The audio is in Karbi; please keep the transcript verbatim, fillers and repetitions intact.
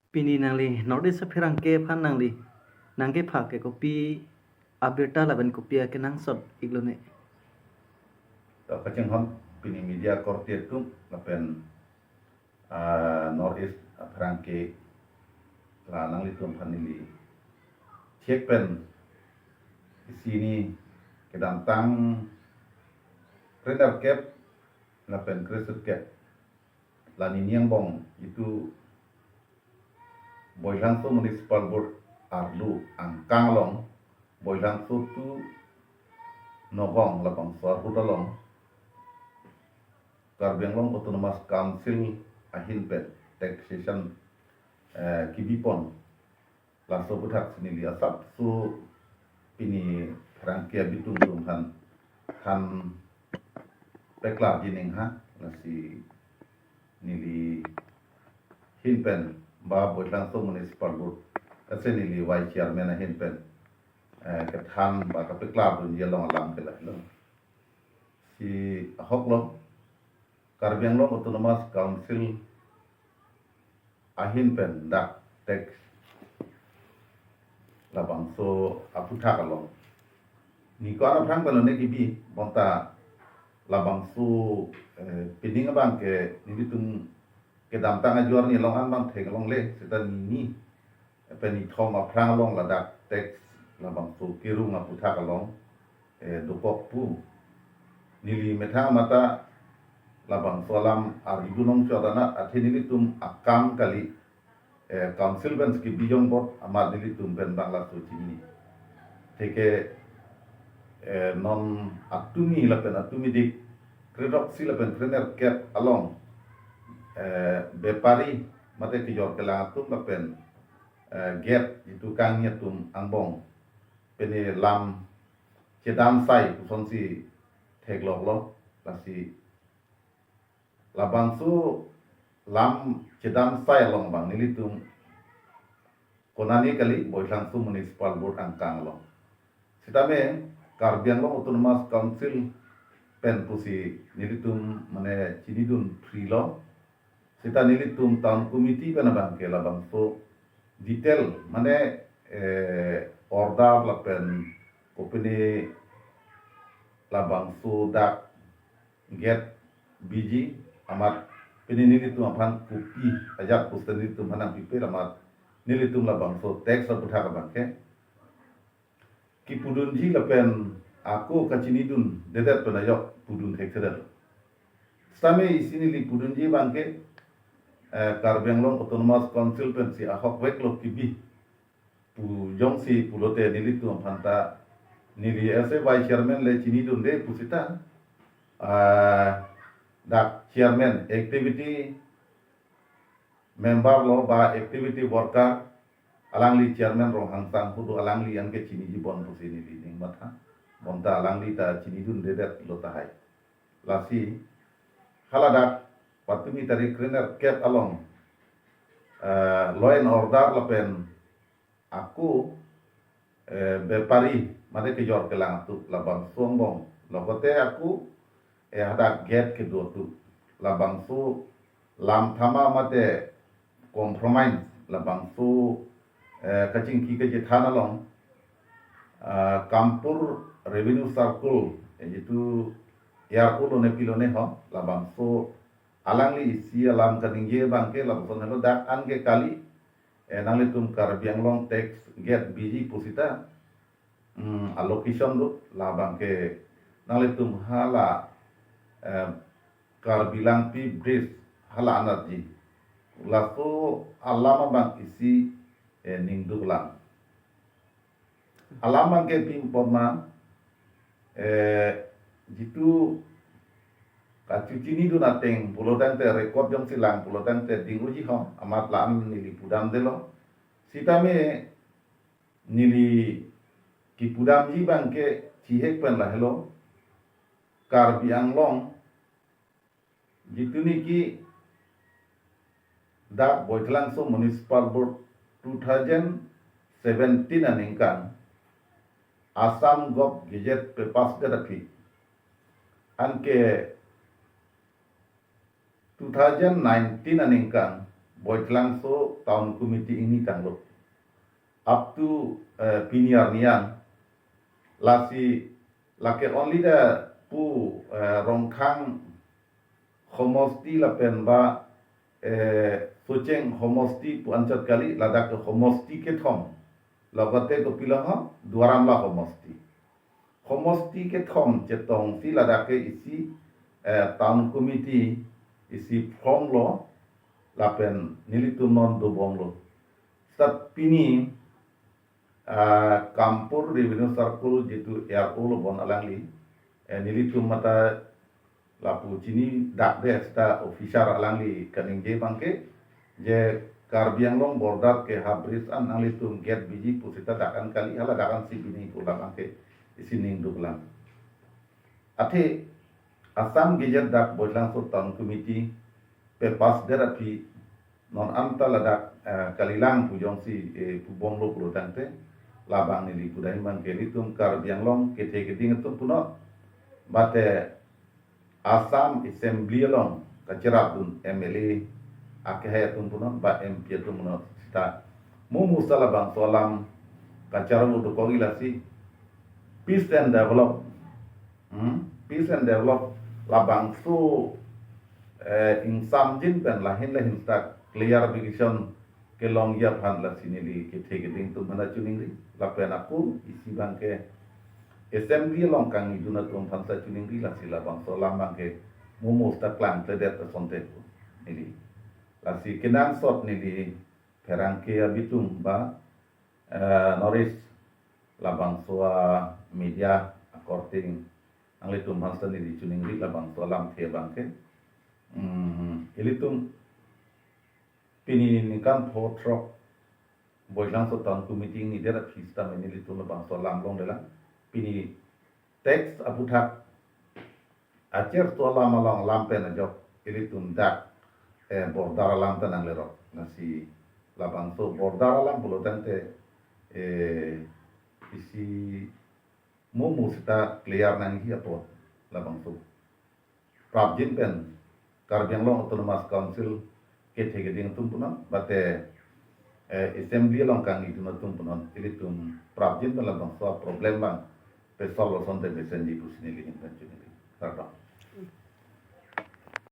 Pini nangli North East apherangke aphan nangli nangkepha ke kopi abirta lapen kopi akenangsot iklone? To kachinghon pini media korte atum lapen ah, North East apherangke la nanglitum aphan neli chek pen isi ni kedamtang krenerkep lapen kresirkep la nini angbong itum Boilhangso Municipal Board arlo angkang along Boilhangso two Nagaon labangso ahut along Karbi Anglong Autonomous Council ahin pen taxation eh, kibipon laso aputhak si neli asapso pini pherangke abitung atum aphan than peklar jining ha, lasi neli ahin pen ba Boilhangso Municipal Board ase neli vice chairman ahin pen eh, kethan ba kapeklar dunji along alam ke lahelo. Si ahok lo Karbi Anglong Autonomous Council ahin pen dak tax labangso aputhak along ni ko-an aphrang pen lone kibi bonta labangso eh, pining abang ke nelitum kedamtang ajoine along an abang theklongle seta nini pen nithom aphrang along ladak tax labangso kerung aputhak along eh, dokok pu. Neli methang mata labangso alam arju nangchot anat athe nelitum akam kali eh, council pen ski bijong bot amat nelitum pen bang laso chini. Theke eh, non atumi lapen atumi dik kredok si lapen krenerkep along eh, bepari mate kejor kelang atum lapen eh, gate itum kangni atum angbong pene lam chedam sai kusonsi theklok lo, lasi labangso lam chedam sai along bang nelitum konani kali Boilhangso Municipal Board angkang along. Sitame Karbi Anglong Autonomous Council pen pusi nelitum mane chinidun free lo. Sita nelitum town committee pen abang ke labangso detail mane eh, order lapen kopine labangso dak gate biji amat pini nelitum aphan kopi ajak pusi nelitum aphan nangpipe amat nelitum labangso tax aputhak abang ke kipudunji lapen ako kachinidun dedet pen ajok pudun thekthedet. Sitame isi neli pudunji abang ke eh, Karbi Anglong Autonomous Council pensi ahok vek lo kibi pu jongsi pulote nelitum aphanta neli ase vice chairman le chinidunde pusita ah, dak chairman activity member lo ba activity worker alangli chairman Ronghangsang Hudu alangli anke chiniji bon pusi neli ning matha bonta alangli ta chinidundedet lo tahai. Lasi haladak patumi tarik krenerkep along eh, law and order lapen ako eh, bepari mate kejor kelang atum labangso angbong lokote ako eh, hadak gate kedo atum labangso lam thama mate compromise labangso eh, kachingki kachethan along ah, Kampur Revenue Circle eh, itum yarko lone pilone ho labangso alangli isi alam kaningje abang ke lapuson helo dak an ke kali eh, nanglitum Karbi Anglong tax gate biji pusita hmm, allocation do labang ke nanglitum hala eh, Karbi Langpi bridge hala anatji laso alam abang isi eh, ningduk lang. Alam abang ke pim pon ma eh, jitu kachinidun ateng pulotangte record jongsi lang pulotangte ding uji ho amat la-an neli pudamdelo. Sitame neli kipudamji abang ke chihek pen lahelo Karbi Anglong jitu niki dak Boilhangso Municipal Board two thousand seventeen aningkan Assam Gov Gazette pepass det aphi anke two thousand nineteen aningkan Boitlangso Town Committee ingni tanglo. Up to eh, pini arni an, lasi lake only the pu eh, Rongkhang homosti lapen ba eh, Socheng homosti pu anchot kali, ladak ke homosti kethom. Logote kopilo ho, Duar Amla homosti. Homosti kethom chetongsi ladak ke isi eh, Town Committee isi formlo lapen nelitum non dobomlo. Sat pini ah, Kampur Revenue Circle jitu R O lo bon alangli, eh, nelitum mata lapu chini dak de seta officer alangli kaningje abangke, je Karbi Anglong border ke habris an nanglitum gate biji pu seta dak an kali, hala dak ansi bini pu labangke isi ning duklang. Athe Assam Gazette dak Boitlangso Town Committee pe pass der aphi non anta ladak eh, kalilang pu jongsi eh, pubomlo pulo tangte, labang neli pudai abangke ilitum Karbi Anglong kethe keding atum punot, bate Assam Assembly along kacherapdun M L A akehai atum punot ba M P atum punot seta mumu seta labangso alam kacharap dokok, lasi peace and develop, hmm? Peace and develop labangso eh, ingsamjin pen lahin lahin seta clarification kelongji aphan lasi neli kethe keding atum aphan ta choningri, lapen ako isi abangke Assembly along kangidun atum aphan ta choningri, lasi labangso alam abangke mumu seta klangkledet asonte pu neli. Lasi kenangsot neli pherangke abitum ba eh, North East labangso a media akorte nanglitum aphan ta neli choningri labangso alamthe abangke. Hmm, ilitum pini ningkan pho throk Boitlangso Town Committee ingni der aphi seta nelitum labangso alam longlelang. Pini tax aputhak acherso alam along alam pen ajok ilitum dak eh, border alam ta nanglerok. Lasi labangso border alam pulo tangte eh, isi mumu seta clear nangji apot labangso prapjin pen Karbi Anglong Autonomous Council kethe keding atum punot, bate eh, Assembly along kangidun atum punot, ilitum prapjin pen labangso problem abang pe solve asonte mesenji pusi neli ahin pen choningri. Kardom.